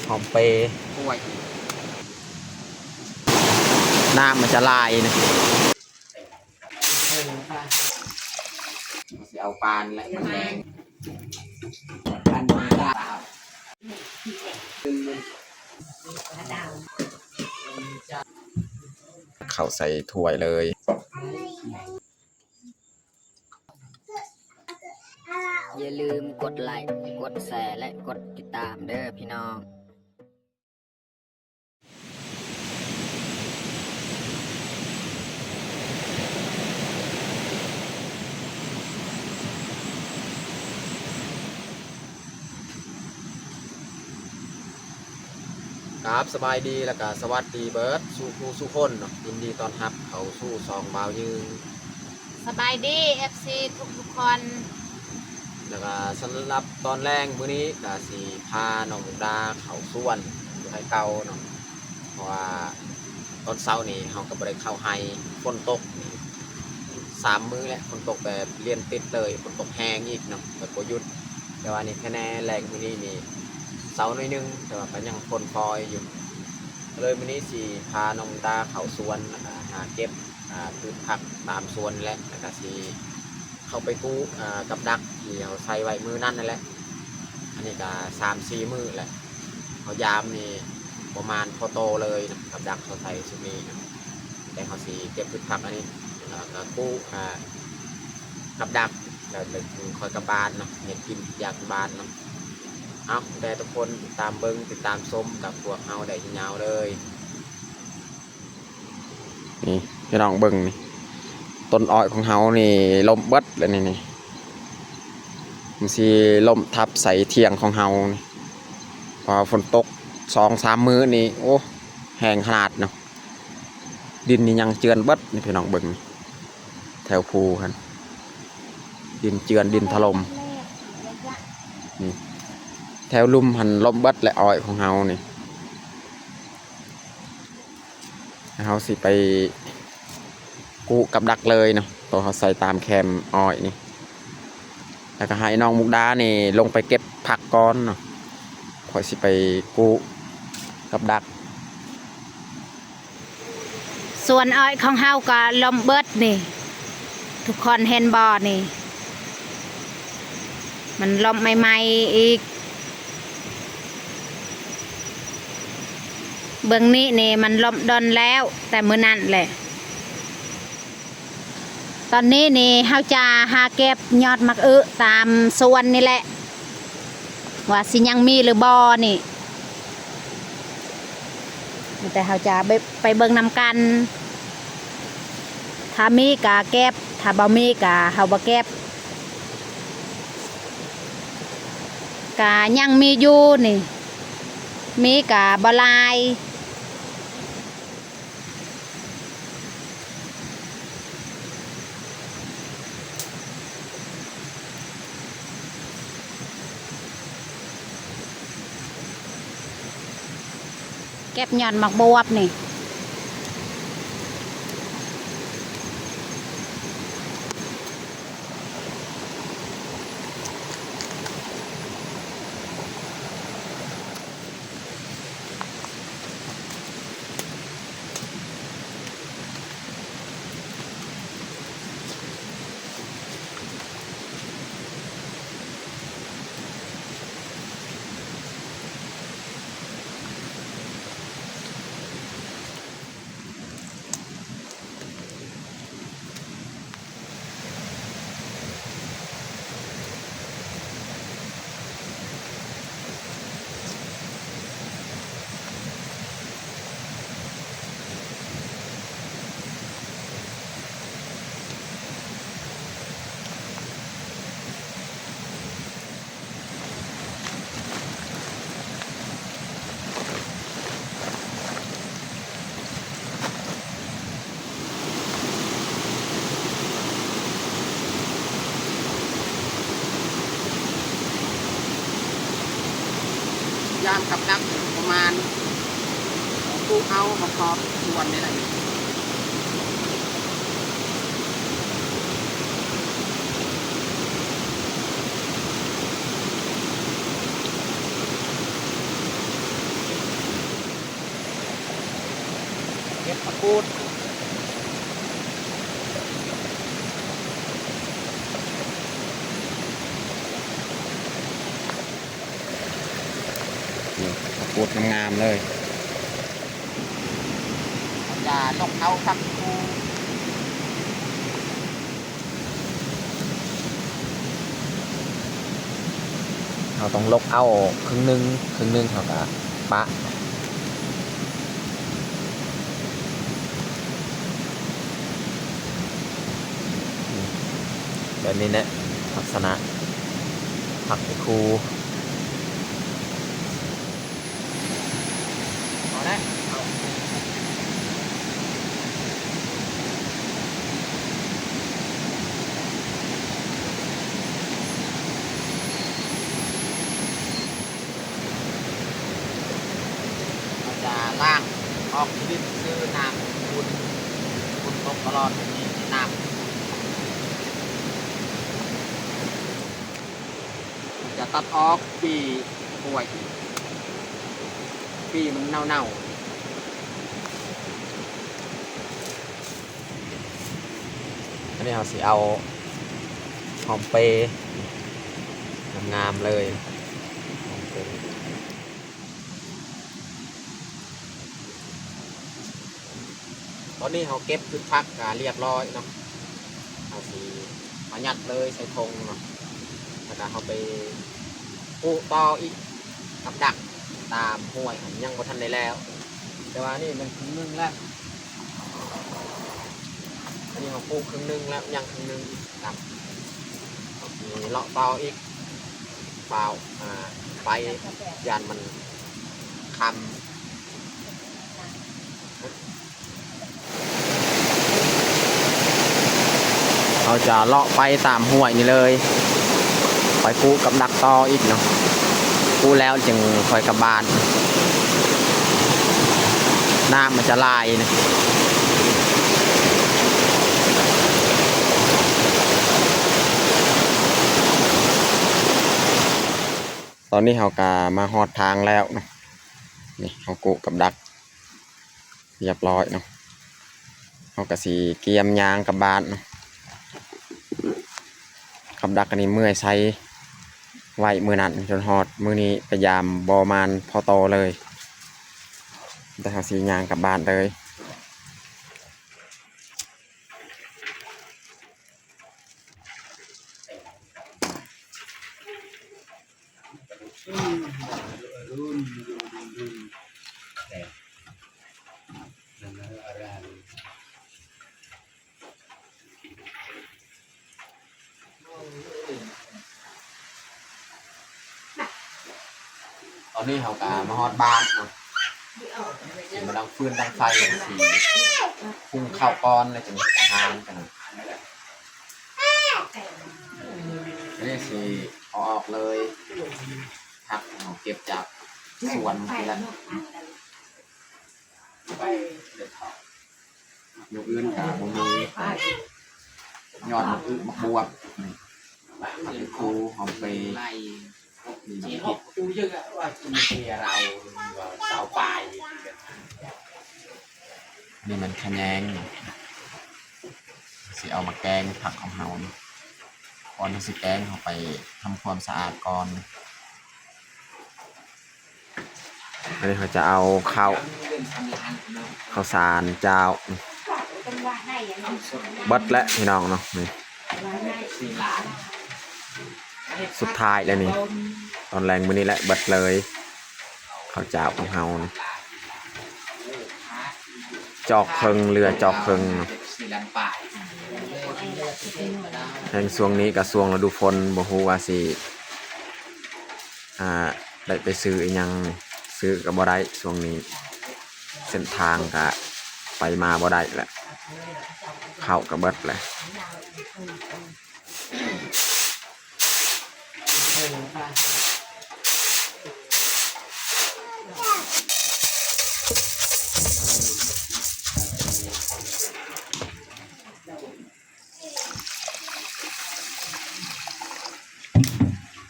ຫອມເປ ໂອ້ຍ ນ້ຳມັນຈະຫຼາຍນະ. ເອີ ຊິເອົາປານແຫຼະ ມັນແດງ ອັນນີ້ລາບ ເຂົ້າໃສ່ຖ້ວຍເລີຍ. ຢ່າລືມກົດໄລ ກົດແຊ ແລະ ກົດຕິດຕາມເດີພີ່ນ້ອງ. ກາບສະບາຍດີ ແລ້ວກະສະຫວັດດີເບີດສູ່ຜູ້ສູ່ຄົນເນາະ, ຍິນດີຕ້ອນຮັບເຂົ້າສູ່ຊ່ອງບ່າວຍືນ. ສະບາຍດີ ເອັຟຊີ ທຸກໆຄົນ. ແລ້ວກະສຳລັບຕອນແລງມື້ນີ້ກະຊິພານ້ອງມຸກດາເຂົ້າສວນຄືເກົ່າເນາະ, ເພາະວ່າຕອນເຊົ້ານີ້ເຮົາກະບໍ່ໄດ້ເຂົ້າໄຮ່, ຝົນຕົກນີ້ສາມມື້ແລ້ວ, ຝົນຕົກແບບລຽນຕິດເລີຍ, ຝົນຕົກແຮງອີກເນາະ ແບບບໍ່ຢຸດ. ແຕ່ວ່ານີ້ຄະແນນແລງມື້ນີ້ນີ້ເຊົາໜ້ອຍໜຶ່ງ ແຕ່ວ່າກະຍັງຝົນຝອຍຢູ່. ກະເລີຍມື້ນີ້ຊິພານ້ອງມຸກດາເຂົ້າສວນ ແລ້ວກະຫາເກັບ ອ່າ ພືດຜັກຕາມສວນແຫຼະ, ແລ້ວກະຊິເຂົ້າໄປກູ້ ອ່າ ກັບດັກທີ່ເຮົາໃສ່ໄວ້ມື້ນັ້ນນັ້ນແຫຼະ. ອັນນີ້ກະສາມສີ່ມື້ແຫຼະ ເຮົາຢາມນີ້ປະມານພໍໂຕເລີຍນະ, ກັບດັກເຮົາໃສ່ຊຸດນີ້ນະ, ແຕ່ເຮົາຊິເກັບພືດຜັກອັນນີ້ ແລ້ວກະກູ້ ອ່າ ກັບດັກ ແລ້ວຈຶ່ງຄ່ອຍກັບບ້ານເນາະ, ເຮັດກິນຢາກຢູ່ບ້ານເນາະ. ເອົາ ແຕ່ທຸກຄົນຕິດຕາມເບິ່ງ ຕິດຕາມຊົມກັບພວກເຮົາໄດ້ຍາວເລີຍ. ນີ້ພີ່ນ້ອງເບິ່ງນີ້ ຕົ້ນອ້ອຍຂອງເຮົານີ້ລົ້ມເບິດແລ້ວນີ້, ນີ້ມັນຊິລົ້ມທັບໃສ່ຖຽງຂອງເຮົານີ້ ເພາະວ່າຝົນຕົກສອງສາມມື້ນີ້ ໂອ້ ແຮງຂະໜາດເນາະ. ດິນນີ້ຍັງເຈື່ອນເບິດນີ້ພີ່ນ້ອງເບິ່ງນີ້ ແຖວພູຫັ້ນ ດິນເຈື່ອນ ດິນຖະຫຼົ່ມ. ນີ້ແຖວລຸ່ມຫັ້ນລົ້ມເບິດແຫຼະ ອ້ອຍຂອງເຮົານີ້. ເຮົາຊິໄປກູ້ກັບດັກເລີຍເນາະ, ໂຕເຮົາໃສ່ຕາມແຄມອ້ອຍນີ້. ແລ້ວກະໃຫ້ນ້ອງມຸກດານີ້ລົງໄປເກັບຜັກກ່ອນເນາະ, ຂ້ອຍຊິໄປກູ້ກັບດັກ. ສວນອ້ອຍຂອງເຮົາກະລົ້ມເບິດນີ້ ທຸກຄົນເຫັນບໍ່ນີ້? ມັນລົ້ມໃໝ່ໆອີກ. ເບິ່ງນີ້ນີ້ ມັນລົ້ມດົນແລ້ວ ແຕ່ມື້ນັ້ນແຫຼະ. ຕອນນີ້ນີ້ ເຮົາຈະຫາເກັບຍອດໝາກອຶຕາມສວນນີ້ແຫຼະ ວ່າຊິຍັງມີຫຼືບໍ່ນີ້. ແຕ່ເຮົາຈະໄປ ໄປເບິ່ງນຳກັນ, ຖ້າມີກະເກັບ ຖ້າບໍ່ມີກະເຮົາບໍ່ເກັບ. ກະຍັງມີຢູ່ນີ້ ມີກະບໍ່ຫຼາຍ. ເກັບຍອດໝາກບວບນີ້. ຍາມກັບດັກປະມານ ປູກເອົາຮອບໆສວນນີ້ແຫຼະ. ເ ປູດ ນີ້ ເຂົ້າປູດງາມໆເລີຍ. ເຮົາຈະລົກເອົາຜັກກູ ເຮົາຕ້ອງລົກເອົາເຄິ່ງໜຶ່ງ, ເຄິ່ງໜຶ່ງເຮົາກະປະ ແບບນີ້ແຫຼະ ລັກສະນະຜັກໄອ້ຄູ. ເອົາໄດ້ ເອົາ ເຮົາຈະລ້າງອອກດິນ ຄືນ້ຳຂຸ່ນ, ຝົນຕົກຕະຫຼອດແບບນີ້ ນ້ຳຂຸ່ນ. ຈະຕັດອອກປີກລ້ວຍ ປີມັນເນົ່າໆ. ອັນນີ້ເຮົາຊິເອົາຫອມເປ ງາມໆເລີຍ ຫອມເປ. ຕອນນີ້ເຮົາເກັບພືດຜັກກະລຽບຮ້ອຍເນາະ, ເຮົາຊິມາຍັດເລີຍໃສ່ຖົງເນາະ ແລ້ວກະເຮົາໄປປູກຕໍ່ອີກກັບດັກຕາມຫ້ວຍຫັ້ນ ຍັງບໍ່ທັນໄດ້ແລ້ວ ແຕ່ວ່ານີ້ມັນເຄິ່ງໜຶ່ງແລ້ວ. ອັນນີ້ເຮົາປູກເຄິ່ງໜຶ່ງແລ້ວ ຍັງເຄິ່ງໜຶ່ງອີກນຳ. ເຮົາຊິເລາະຕໍ່ອີກ ຟ້າວ ອ່າ ໄປ ຢ້ານມັນຄ່ຳ. ເຮົາຈະເລາະໄປຕາມຫ້ວຍນີ້ເລີຍ ໄປປູກກັບດັກຕໍ່ອີກເນາະ, ປູກແລ້ວຈຶ່ງຄ່ອຍກັບບ້ານ ນ້ຳມັນຈະຫຼາຍນະ. ຕອນນີ້ເຮົາກະມາຮອດທາງແລ້ວເນາະ, ນີ້ເຮົາໂກະກັບດັກ ຮຽບຮ້ອຍເນາະ, ເຮົາກະຊິກຽມຍ່າງກັບບ້ານເນາະ. ກັບດັກອັນນີ້ເມື່ອຍໃສ່ໄວ້ມື້ນັ້ນຈົນຮອດມື້ນີ້ ໄປຢາມບໍ່ມານພໍໂຕເລີຍ, ແຕ່ເຮົາຊິຍ່າງກັບບ້ານເລີຍ. ຕອນນີ້ເຮົາກະມາຮອດບ້ານເນາະ, ຊິມາດັງຟືນດັງໄຟ ຊິຫຸງເຂົ້າກ່ອນ ແລ້ວຈຶ່ງເຮັດອາຫານກັນ. ອັນນີ້ຊິເອົາອອກເລີຍ, ຜັກເຮົາເກັບຈາກສວນນີ້ແຫຼະ. ຢູ່ອື່ນກະບໍ່ມີ, ຍອດໝາກອຶໝາກບວບ ນີ້ ຜັກກູ ຫອມເປ ມີໝາກພິກ. ນີ້ແມ່ນຂະແຍງ, ຊິເອົາມາແກງຜັກຂອງເຮົາ. ກ່ອນທີ່ຊິແກງ ເຮົາໄປທຳຄວາມສະອາດກ່ອນ. ອັນນີ້ເຮົາຈະເອົາເຂົ້າ ເຂົ້າສານເຈົ້າ ເບິດແລ້ວພີ່ນ້ອງເນາະ, ນີ້ສຸດທ້າຍແລ້ວນີ້, ຕອນແລງມື້ນີ້ແຫຼະເບິດເລີຍ ເຂົ້າເຈົ້າຂອງເຮົານີ້. ຈອກເຄິ່ງ ເຫຼືອຈອກເຄິ່ງເນາະ. ແຮ່ງຊ່ວງນີ້ກະຊ່ວງລະດູຝົນ ບໍ່ຮູ້ວ່າຊິ ອ່າ ໄດ້ໄປຊື້ອີ່ຫຍັງ ຊື້ກະບໍ່ໄດ້ຊ່ວງນີ້, ເສັ້ນທາງກະໄປມາບໍ່ໄດ້ແຫຼະ, ເຂົ້າກະເບິດແຫຼະ.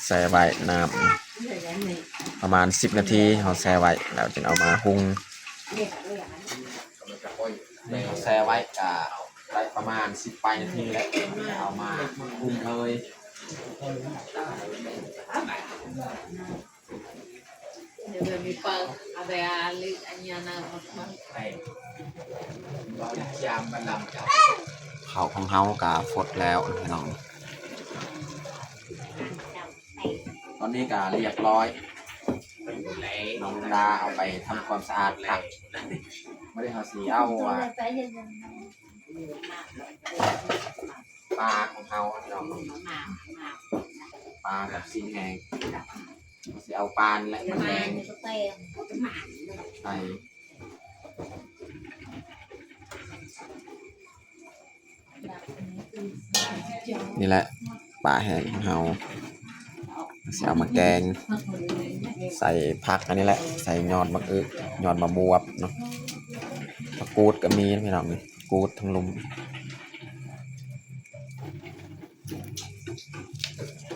ແຊ່ໄວ້ນ້ຳປະມານສິບນາທີ, ເຮົາແຊ່ໄວ້ແລ້ວຈຶ່ງເອົາມາຫຸງ. ແ ແຊ່ໄວ້ກະໄດ້ປະມານສິບປາຍນາທີແລ້ວ ເອົາມາປຸງເລີຍ. ເຂົ້າຂອງເຮົາກະຟົດແລ້ວພີ່ນ້ອງ. ຕອນນີ້ກະລຽບຮ້ອຍ ນ້ອງດາເອົາໄປທຳຄວາມສະອາດຜັກ. ບາດນີ້ເຮົາຊິເອົາ ອ່າ ປາຂອງເຮົາເນາະ ປາກັບຊີ້ນແຫ້ງ ເຮົາຊິເອົາປານີ້ແຫຼະມາແກງໃສ່. ນີ້ແຫຼະ ປາແຫ້ງຂອງເຮົາ ຊິເອົາມາແກງ ໃສ່ຜັກອັນນີ້ແຫຼະ ໃສ່ຍອດໝາກອຶ ຍອດໝາກບວບເນາະ ຜັກກູດກໍມີພີ່ນ້ອງ ນີ້ກູດທັງລຸ່ມ.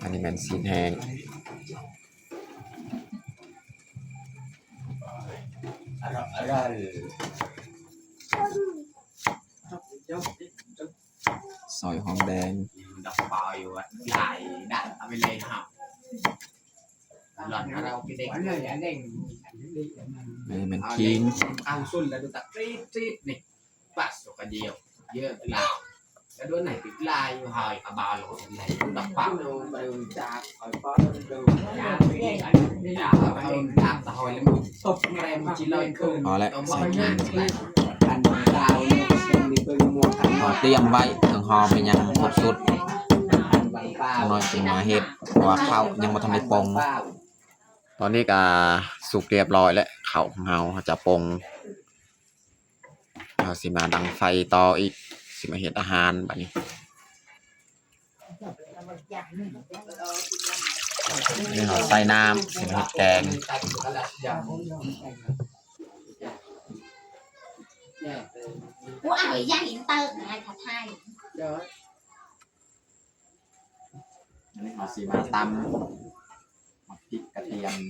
ອັນນີ້ແມ່ນຊີ້ນແຫ້ງ. ຊອຍຫອມແດງ ອັນນີ້ແມ່ນຂີງ. ພໍແລ້ວ ໃສ່ຂີງ ເຮົາຕຽມໄວ້ ເຄື່ອງຫໍ່ເປັນຫຍັງຄົບຊຸດ ຈັກໜ້ອຍຈຶ່ງມາເຮັດ ເພາະວ່າເຂົ້າຍັງບໍ່ທັນໄດ້ປົ່ງ. ຕອນນີ້ກະສຸກລຽບຮ້ອຍແລ້ວ ເຂົ້າຂອງເຮົາ ເຮົາຈະປົ່ງ ເຮົາຊິມາດັງໄຟຕໍ່ອີກ ຊິມາເຮັດອາຫານບາດນີ້. ນີ້ເຮົາໃສ່ນ້ຳ ຊິມາເຮັດແກງ. ອັນນີ້ເຮົາຊິມາຕຳໝາກພິກກະທຽມ.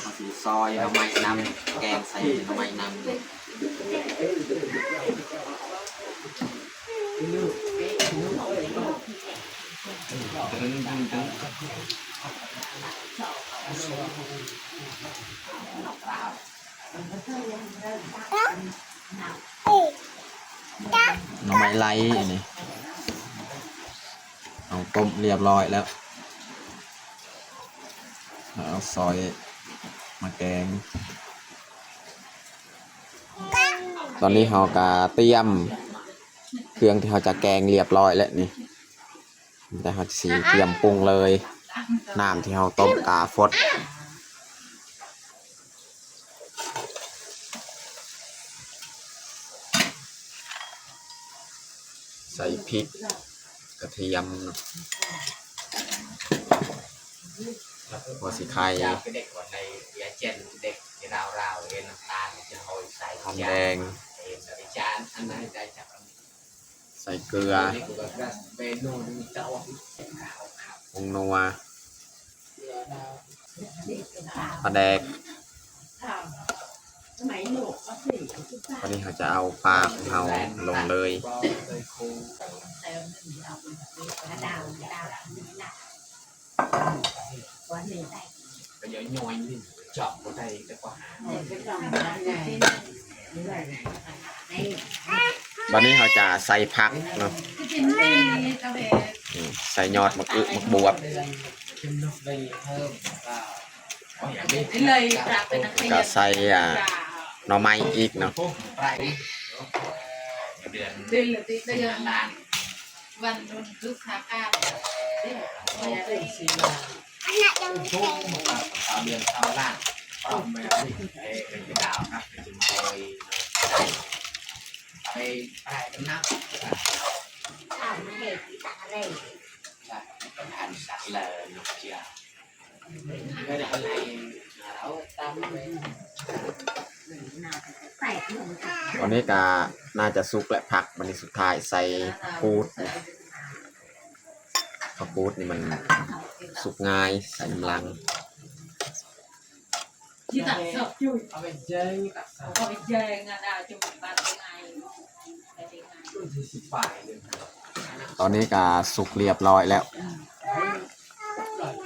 ເຮົາຊິຊອຍໜໍ່ໄມ້ນຳ ແກງໃສ່ໜໍ່ໄມ້ນຳ. ໜໍ່ໄມ້ໄລ່ອັນນີ້ ເຮົາຕົ້ມລຽບຮ້ອຍແລ້ວ ເຮົາເອົາຊອຍມາແກງ. ຕອນນີ້ເຮົາກະຕຽມເຄື່ອງທີ່ເຮົາຈະແກງລຽບຮ້ອຍແລ້ວນີ້ ແຕ່ເຮົາຊິຕຽມປຸງເລີຍ. ນ້ຳທີ່ເຮົາຕົ້ມກະຟົດ ໃສ່ພິກກະທຽມ ຫົວສີໄຄ ຫອມແດງ. ໃສ່ເກືອ ຜົງນົວ ປາແດກ. ບາດນີ້ເຮົາຈະເອົາປາຂອງເຮົາລົງເລີຍ. ບາດນີ້ເຮົາຈະໃສ່ຜັກເນາະ ໃສ່ຍອດໝາກອຶ ໝາກບວບ ແລ້ວກະໃສ່ ອ່າ ໜໍ່ໄມ້ອີກເນາະ. ຕອນນີ້ກໍໜ້າຈະສຸກແລ້ວ ຜັກ ບັດນີ້ສຸດທ້າຍໃສ່ຜັກກູດ ຜັກກູດນີ້ມັນສຸກງ່າຍ ໃສ່ນຳຫຼັງ. ຕອນນີ້ກໍສຸກລຽບຮ້ອຍແລ້ວ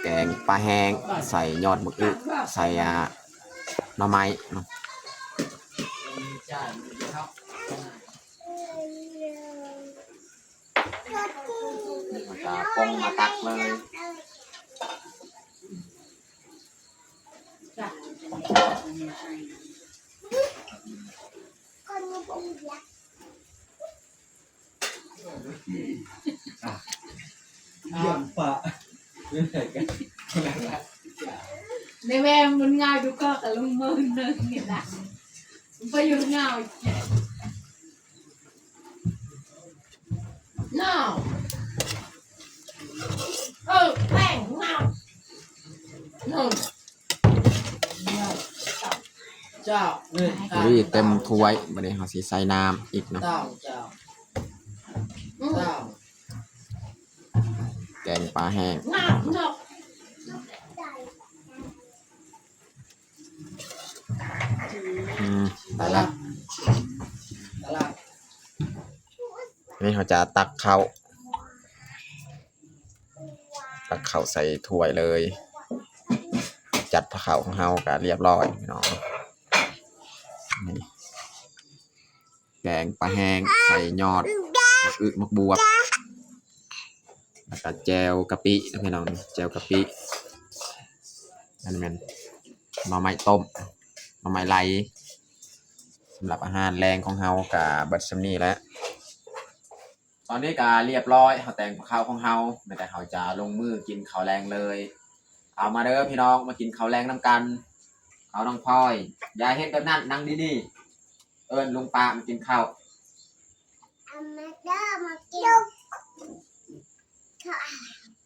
ແກງປາແຫ້ງ ໃສ່ຍອດບັກອຶ ໃສ່ ອ່າ ໜໍ່ໄມ້ເນາະ. ເຮົາຈະປົງມາຕັກເລີຍ. ໃນແວມມັນງ່າຍ ດູກໍກະລົງມືໜຶ່ງນີ້ລະ ມັນບໍ່ຢູ່ງ່າຍ. ນ້າວ ເອີ ແປ້ງ ນ້າວ ນ້າວ ເຈົ້າ ນີ້ເຕັມຖ້ວຍ. ບັດນີ້ເຮົາຊິໃສ່ນ້ຳອີກເນາະ. ເຈົ້າ ເຈົ້າ ເຈົ້າ ແກງປາແຫ້ງ ນ້າວ ນ້າວ. ອືມ ໄປລະ ນີ້ເຮົາຈະຕັກເຂົ້າ ຕັກເຂົ້າໃສ່ຖ້ວຍເລີຍ. ຈັດພາເຂົ້າຂອງເຮົາກະລຽບຮ້ອຍພີ່ນ້ອງ. ນີ້ ແກງປາແຫ້ງໃສ່ຍອດໝາກອຶ ໝາກບວບ ແລ້ວກະແຈ່ວກະປິເນາະພີ່ນ້ອງ ແຈ່ວກະປິ. ອັນນີ້ແມ່ນໜໍ່ໄມ້ຕົ້ມ ໜໍ່ໄມ້ໄຫຼ. ສຳລັບອາຫານແລງຂອງເຮົາກະເບິດສ່ຳນີ້ແຫຼະ. ຕອນນີ້ກະລຽບຮ້ອຍ ເຮົາແຕ່ງກັບເຂົ້າຂອງເຮົາ ແມ່ນແຕ່ເຮົາຈະລົງມືກິນເຂົ້າແລງເລີຍ. ເອົາມາເດີພີ່ນ້ອງ ມາກິນເຂົ້າແລງນຳກັນ. ເອົາ ນ້ອງພອຍ ຢ່າເຮັດແບບນັ້ນ ນັ່ງດີໆ. ເອີ້ນລຸງປ້າມາກິນເຂົ້າ. ເອົາມາເດີ ມາກິນເຂົ້າ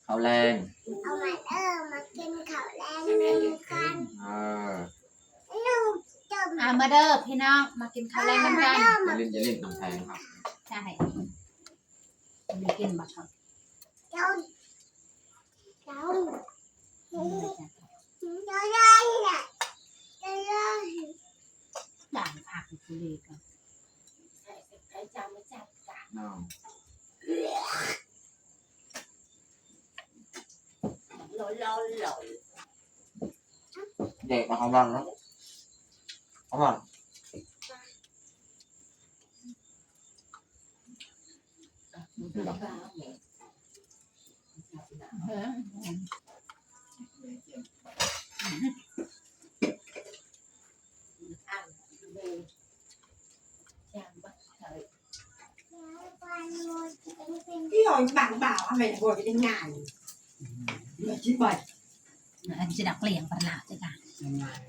ເຂົ້າແລງ. ເອົາມາເດີ ມາກິນເຂົ້າແລງນຳກັນ. ເອີ ເອົາມາເດີພີ່ນ້ອງ ມາກິນເຂົ້າແລງນຳກັນ. ຢ່າຫຼິ້ນ ຢ່າຫຼິ້ນນ້ອງແພງເຮົາ. ໃຊ່ ໄດ້ກິນບໍ່ເຂົ້າ? ເຈົ້າ ເຈົ້າ ເຈົ້າ ເຈົ້າ ເຈົ້າ ດາງຜັກຢູ່ພຸ້ນເດກະ ໃສ່ໃສ່ຈານມາຈັດການເນາະ. ແດກມາເຂົ້າບ້ານເນາະ ເຂົ້າບ້ານ. ທີ່ເຮົາບາງບ່າວເອົາໄປບໍ່ໄດ້ງ່າຍ ເລີຍຊິໄປ ອັນຊິດັກລ້ຽງປານລາວເຈົ້າກະງ່າຍ.